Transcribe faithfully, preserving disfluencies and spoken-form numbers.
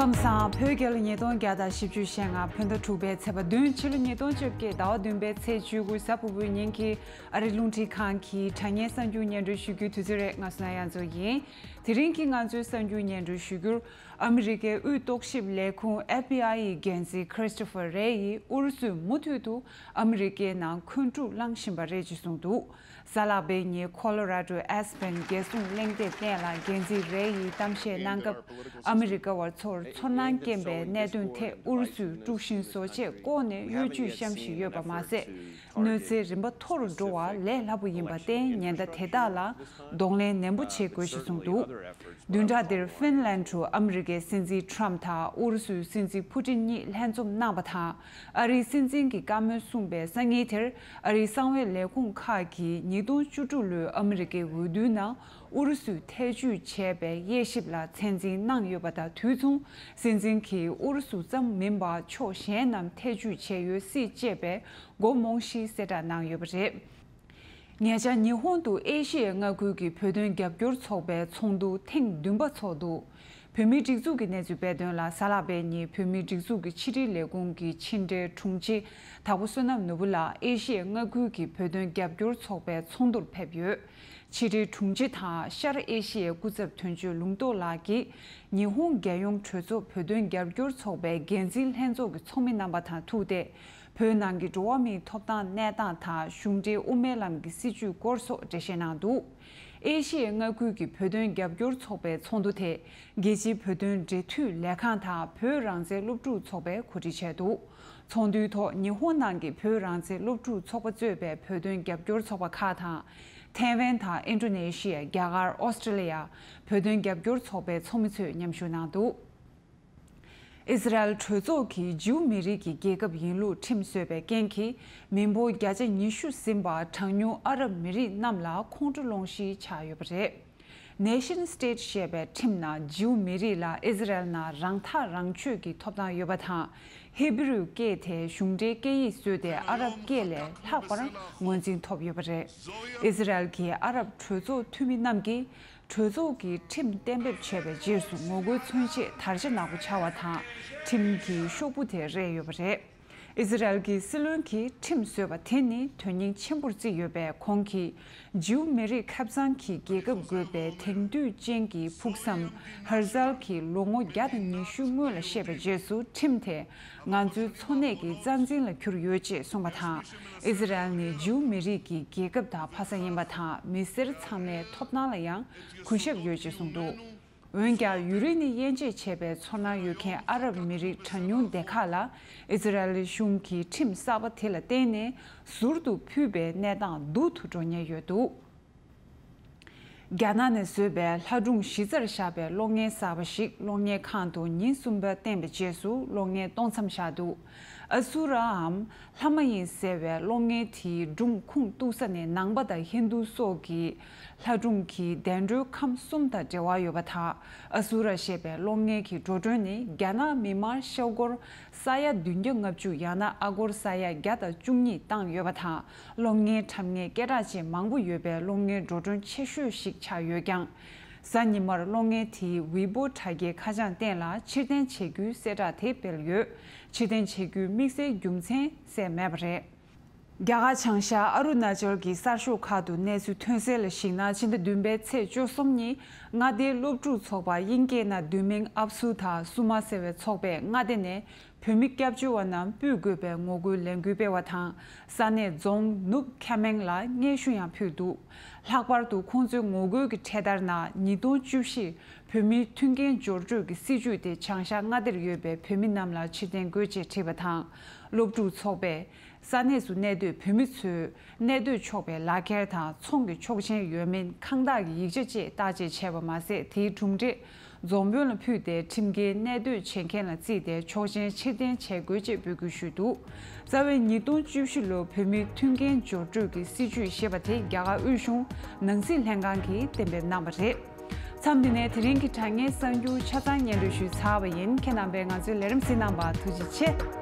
ཁམས་བཟང་། བོད་རྒྱལ་ལོ་ཉིས་སྟོང་བརྒྱ་དང་བཞི་བཅུ་ཞེ་ལྔ་བོད་ཟླ་དྲུག་པའི་ཚེས་པ་བདུན། ཕྱི་ལོ་ཉིས་སྟོང་བཅོ་བརྒྱད་ཟླ་བ་བདུན་པའི་ཚེས་བཅུ་དགུ་གཟའ་ཕུར་བུའི་ཉིན་གྱི་ཨ་རི་རླུང་འཕྲིན་ཁང་གི་དྲ་བརྙན་གསར་འགྱུར་སྙན་སྒྲོན་ཞུ་རྒྱུའི་དུས་ཚོད་རེད། ང་སོ་ན་ཡ་མཚོ་ཡིན། དེ་རིང་གི་ང་ཚོའི་གསར་འགྱུར་སྙན་སྒྲོན་ཞུ་རྒྱུར། ཨ་མི་རི་ཀའི་དབུས་རྟོག་ཞིབ་ལས་ཁུངས་ཨེཕ་བི་ཨའི་ཡི་འགན་འཛིན་ཁྲིས་ཊོ་ཕར་རེ་ཡིས་ཨུ་རུ་སུས་མུ་མཐུད་དུ་ཨ་མི་རི་ཀའི་ནང་འཁོན་འཁྲུག་བསླང་བཞིན་པ་རེད་ཅེས་གསུངས་འདུག་གཟའ་ལྷག་པའི་ཉིན་ཁོ་ལོ་ར་ཌོའི་ཨེས་པན་རྒྱལ་སྲུང་གླེང་སྟེགས་སྟེང་ལ་འགན་འཛིན་རེ་ཡིས་གཏམ་བཤད་གནང་སྐབས། ཨ་མི་རི་ཀ་བ་ཚོར་ཚོར་སྣང་སྐྱེན་པའི་གནད་དོན་ཐད་ཨུ་རུ་སུས་དཀྲུག་ཤིང་བཟོ་བྱེད་བཀོག་ནས་གཡོ་ཇུས་བཤམས་བཞིན་ཡོད་པ་མ་ཟད། གནོད་འཚེའི་རིམ་པ་མཐོ་རུ་འགྲོ་བ་ལས་སླ་པོ་ཡིན་པར་བརྟེན། ཉེན་བརྡ་དེ་དག་ལ་གདོང་ལེན་ནན་པོ་བྱེད་དགོས་ཞེས་གསུངས་འདུག་བདུན་ཕྲག་འདིར་ཧྥིན་ལན་ཌི་དུ་ཨ་མི་རི་ཀའི་སྲིད་འཛིན་ཊམ་དང་ཨུ་རུ་སུའི་སྲིད་འཛིན་ཕུ་ཏིན་གཉིས་ལྷན་འཛོམས་གནང་བ་དང་། ཨ་རིའི་སྲིད་འཛིན་གྱི་བཀའ་མོལ་གསུངས་པའི་སང་ཉིན་དེར། ཨ་རིའི་གསང་བའི་ལས་ཁུངས་ཁག་གིས་ཉིས་སྟོང་བཅུ་དྲུག་ལོའི་ཨ་མི་རི་ཀའི་འོས་བསྡུའི་ནང་ཨུ་རུ་སུས་ཐེ་བྱུས་བྱས་པའི་དབྱེ་ཞིབ་ལ་ཚད་འཛིན་གནང་ཡོད་པ་དང་། དུས་མཚུངས་སྲིད་འཛིན་གྱིས་ཨུ་རུ་སུ་ཙམ་མིན་པར་ཕྱོགས་གཞན་རྣམས་ཐེ་བྱུས་བྱས་ཡོད་སྲིད་ཅེས་པའི་མགོ་རྨོངས་གཞིའི་གསལ་བསྒྲགས་གནང་ཡོད་པ་རེད། ཉེ་ཆར་ཉི་ཧོང་དུ་ཨེ་ཤི་ཡའི་མངའ་ཁུལ་གྱི་བོད་དོན་རྒྱབ་སྐྱོར་ཚོགས་པའི་ཚོགས་འདུ་ཐེངས་བདུན་པ་ཚོགས་འདུ། བོད་མིའི་སྒྲིག་འཛུགས་ཀྱི་གནས་ཚུལ་སྤེལ་དོན་ལ། གཟའ་ལྷག་པའི་ཉིན་བོད་མིའི་སྒྲིག་འཛུགས་ཀྱི་ཕྱི་དྲིལ་ལས་ཁུངས་ཀྱི་ཕྱི་དྲིལ་དྲུང་ཆེ་དྭགས་པོ་བསོད་ནམས་ནོར་བུ་ལགས་ཨེ་ཤི་ཡའི་མངའ་ཁུལ་གྱི་བོད་དོན་རྒྱབ་སྐྱོར་ཚོགས་པའི་ཚོགས་འདུར་ཕེབས་ཡོད། ཕྱི་དྲིལ་དྲུང་ཆེ་དང་ཤར་ཨེ་ཤི་ཡའི་སྐུ་ཚབ་དོན་གཅོད་ལུང་རྟོགས་ལགས་ཀྱིས་ཉི་ཧོང་རྒྱལ་ཡོངས་གྲོས་ཚོགས་བོད་དོན་རྒྱབ་སྐྱོར་ཚོགས་པའི་འགན་འཛིན་ལྷན་ཚོགས་ཀྱི་ཚོགས་མི་རྣམ་པ་དང་ཐུག་སྟེ། བོད་ནང་གི་འགྲོ་བ་མིའི་ཐོབ་ཐང་གནས་སྟངས་དང་། གཞུང་འབྲེལ་དབུ་མའི་ལམ་གྱི་སྲིད་བྱུས་སྐོར་སོགས་འགྲེལ་བཤད་གནང་འདུག་ཨེ་ཤི་ཡའི་མངའ་ཁུལ་གྱི་བོད་དོན་རྒྱབ་སྐྱོར་ཚོགས་པའི་ཚོགས་འདུ་དེ། རྒྱལ་སྤྱིའི་བོད་དོན་འབྲེལ་མཐུད་ལས་ཁང་དང་བོད་རང་བཙན་སློབ་ཕྲུག་ཚོགས་པས་གོ་སྒྲིག་བྱས་འདུག་ཚོགས་འདུའི་ཐོག་ཉི་ཧོང་ནང་གི་བོད་རང་བཙན་སློབ་ཕྲུག་ཚོགས་པ་གཙོས་པའི་བོད་དོན་རྒྱབ་སྐྱོར་ཚོགས་པ་ཁག་དང་། ཐའེ་ཝན་དང་ཨིན་ཌོ་ནེ་ཤི་ཡ། རྒྱ་གར། ཨོ་སི་ཀྲི་ལི་ཡ། བོད་དོན་རྒྱབ་སྐྱོར་ཚོགས་པའི་ཚོགས་མི་ཚོས་མཉམ་ཞུགས་གནང་འདུག་ཨི་ཟི་རལ་གྲོས་ཚོགས་ཀྱིས་ཇིའུ་མི་རིགས་ཀྱི་རྒྱལ་ཁབ་ཡིན་ལུགས་ཁྲིམས་བཟོས་པའི་རྐྱེན་གྱིས། མི་འབོར་བརྒྱ་ཆ་ཉི་ཤུ་ཟིན་པ་གྲངས་ཉུང་ཨ་རབ་མི་རིགས་རྣམས་ལ་ཁོང་ཁྲོ་སློང་གཞི་ཆགས་ཡོད་པ་རེད། Nation State ཞེས་པའི་ཁྲིམས་ནང་ཇིའུ་མི་རིགས་ལ་ཨི་ཟི་རལ་ནང་རང་ཐག་རང་གཅོད་ཀྱི་ཐོབ་ཐང་ཡོད་པ་དང་། ཧི་བྷི་རུ་སྐད་དེ་གཞུང་འབྲེལ་སྐད་ཡིག་བཟོས་ཏེ་ཨ་རབ་སྐད་ལས་ལྷག་པར་ངོས་འཛིན་ཐོབ་ཡོད་པ་རེད། ཨི་ཟི་རལ་གྱི་ཨ་རབ་གྲོས་ཚོགས་འཐུས་མི་རྣམས་ཀྱིས། གྲོས་ཚོགས་ཀྱིས་ཁྲིམས་གཏན་འབེབས་བྱས་པའི་རྗེས་སུ་ངོ་རྒོལ་མཚོན་ཆེད་དར་ཆ་ནག་པོ་འཕྱར་བ་དང་། ཁྲིམས་ཀྱི་ཤོག་བུ་དེ་རེག་ཡོད་པ་རེད། ཨི་ཟི་རལ་གྱི་སྲིད་བློན་གྱིས་ཁྲིམས་བཟོས་པ་དེ་ནི་དོན་སྙིང་ཆེན་པོར་བརྩིས་ཡོད་པས། ཁོང་གིས་ཇིའུ་མི་རིགས་ཁབ་གཙང་གི་རྒྱལ་ཁབ་དགོས་པའི་དེང་དུས་ཅན་གྱི་ཕུགས་བསམ། ཧར་ཛལ་གྱིས་ལོ་ངོ་བརྒྱ་དང་ཉི་ཤུ་སྔོན་ལ་བཤད་པའི་རྗེས་སུ། ཁྲིམས་དེ་ང་ཚོའི་འཚོ་གནས་ཀྱི་རྩ་འཛིན་ལ་གྱུར་ཡོད་ཅེས་གསུངས་པ་དང་། ཨི་ཟི་རལ་ནི་ཇིའུ་མི་རིགས་ཀྱི་རྒྱལ་ཁབ་དང་ཕ་ས་ཡིན་པ་དང་། མི་སེར་ཚང་མའི་ཐོབ་ཐང་ལ་ཡང་གུས་ཞབས་ཡོད་ཅེས་གསུངས་འདུག་འོན་ཀྱང་། ཡུན་རིང་ནས་དབྱེ་འབྱེད་བྱས་པའི་ཚོར་སྣང་ཡོད་མཁན་ཨ་རབ་མི་རིགས་གྲངས་ཉུང་སྡེ་ཁག་ལ། ཨི་ཟི་རལ་གཞུང་གིས་ཁྲིམས་གསར་པ་དེ་ལ་བརྟེན་ནས་ཟུར་དུ་ཕུད་པའི་གནས་སྟངས་སྡུག་ཏུ་འགྲོ་ཉེན་ཡོད་འདུག་རྒྱ་ནག་ནས་བཟོས་པའི་ལྷ་སྒྲུང་གཞི་རྩར་བཞག་པའི་གློག་བརྙན་གསར་པ་ཞིག་གློག་བརྙན་ཁང་དུ་ཉིན་གསུམ་པ་བསྟན་པའི་རྗེས་སུ། གློག་བརྙན་གཏོང་མཚམས་བཞག་འདུག་ཨ་སུ་རའམ་ལྷ་མ་ཡིན་ཟེར་བའི་གློག་བརྙན་དེའི་སྒྲུང་ཁུངས་གཏུགས་ས་ནི་ནང་པ་དང་ཧིན་རྡུ་སོགས་ཀྱི་ལྷ་སྒྲུང་གི་བདེ་འགྲོའི་ཁམས་གསུམ་དང་འབྲེལ་བ་ཡོད་པ་དང་། ཨ་སུ་ར་ཞེས་པའི་གློག་བརྙན་གྱི་འགྲོ་གྲོན་ནི་རྒྱ་ནག་མི་དམངས་ཤོག་སྒོར་ས་ཡ་བདུན་བརྒྱ་ལྔ་བཅུ། ཡང་ན་ཨ་སྒོར་ས་ཡ་བརྒྱ་དང་བཅུ་གཉིས་བཏང་ཡོད་པ་དང་། གློག་བརྙན་འཁྲབ་མཁན་སྐད་གྲགས་ཅན་མང་པོ་ཡོད་པའི་གློག་བརྙན་འགྲོ་གྲོན་ཆེ་ཤོས་ཤིག་ཆགས་ཡོད་ཀྱང་། གཟའ་ཉི་མར་གློག་བརྙན་དེའི་ཝི་པོ་དྲ་རྒྱའི་ཁ་བྱང་སྟེང་ལ་ཕྱིར་འཐེན་བྱེད་རྒྱུའི་གསལ་བསྒྲགས་དེ་སྤེལ་ཡོད། ཕྱིར་འཐེན་བྱེད་རྒྱུའི་དམིགས་བསལ་རྒྱུ་མཚན་གསལ་མེད་པ་རེད། རྒྱ་གར་བྱང་ཤར་ཨ་རུ་ན་ཅལ་གྱི་གསར་ཤོག་ཁག་ཏུ་གནས་ཚུལ་ཐོན་གསལ་ལ་གཞིགས་ན། ཕྱི་ཟླ་བདུན་པའི་ཚེས་བཅུ་གསུམ་ཉིན་མངའ་སྡེའི་སློབ་ཕྲུག་ཚོགས་པ་དབྱིན་སྐད་ནང་བསྡུས་མིང་ཨབ་སུ་དང་སུ་མ་ཟེར་བའི་ཚོགས་པས་མངའ་སྡེ་ནས་བོད་མི་སྐྱབས་བཅོལ་བ་རྣམས་སྤུད་དགོས་པའི་ངོ་རྒོལ་ལས་འགུལ་སྤེལ་བ་དང་། ས་གནས་རྫོང་ནུབ་ཁེ་མེང་ལ་སྙན་ཞུ་ཡང་ཕུལ་འདུག་ལྷག་པར་དུ་ཁོང་ཚོའི་ངོ་རྒོལ་གྱི་འཕྲེད་དར་ནང་ཉིས་སྟོང་བཅུ་བཞི་བོད་མིའི་མཐུན་རྐྱེན་སྦྱོར་སྤྲོད་ཀྱི་སྲིད་བྱུས་དེ་བྱང་ཤར་མངའ་སྡེར་ཡོད་པའི་བོད་མི་རྣམས་ལ་ཕྱིར་འཐེན་དགོས་ཅེས་བྲིས་པ་དང་། སློབ་ཕྲུག་ཚོགས་པས། ས་གནས་སུ་གནས་སྡོད་བོད་མི་ཚོས་གནས་སྡོད་ཆོག་པའི་ལག་ཁྱེར་དང་ཚོང་གི་ཆོག་མཆན་ཡོད་མིན་ཁང་བདག་གི་ཡིག་ཆ་བཅས་བརྟག་དཔྱད་བྱས་པ་མ་ཟད། དེའི་གྲུབ་འབྲས་རྫོང་དཔོན་ལ་ཕུལ་ཏེ་ཁྲིམས་འགལ་གནས་སྡོད་བྱེད་མཁན་ལ་བརྩིས་ཏེ་ཆོག་མཆན་ཕྱིར་འཐེན་བྱེད་དགོས་ཅེས་འབོད་སྐུལ་ཞུས་འདུག་རྩ་བའི་ཉིས་སྟོང་བཅུ་བཞི་ལོའི་བོད་མིའི་མཐུན་རྐྱེན་སྦྱོར་སྤྲོད་ཀྱི་སྲིད་བྱུས་ཞེས་པ་དེ་རྒྱ་གར་དབུས་གཞུང་ནང་སྲིད་ལྷན་ཁང་གིས་གཏན་འབེབས་གནང་བ་རེད། མཚམས་འདི་ནས་དེ་རིང་གི་དྲ་བརྙན་གསར་འགྱུར་ཆ་ཚང་སྙན་སྒྲོན་ཞུས་ཚར་བ་ཡིན། ཁྱེད་རྣམ་པས་ང་ཚོའི་ལས་རིམ་གཟིགས་གནང་བར་ཐུགས་རྗེ་ཆེ།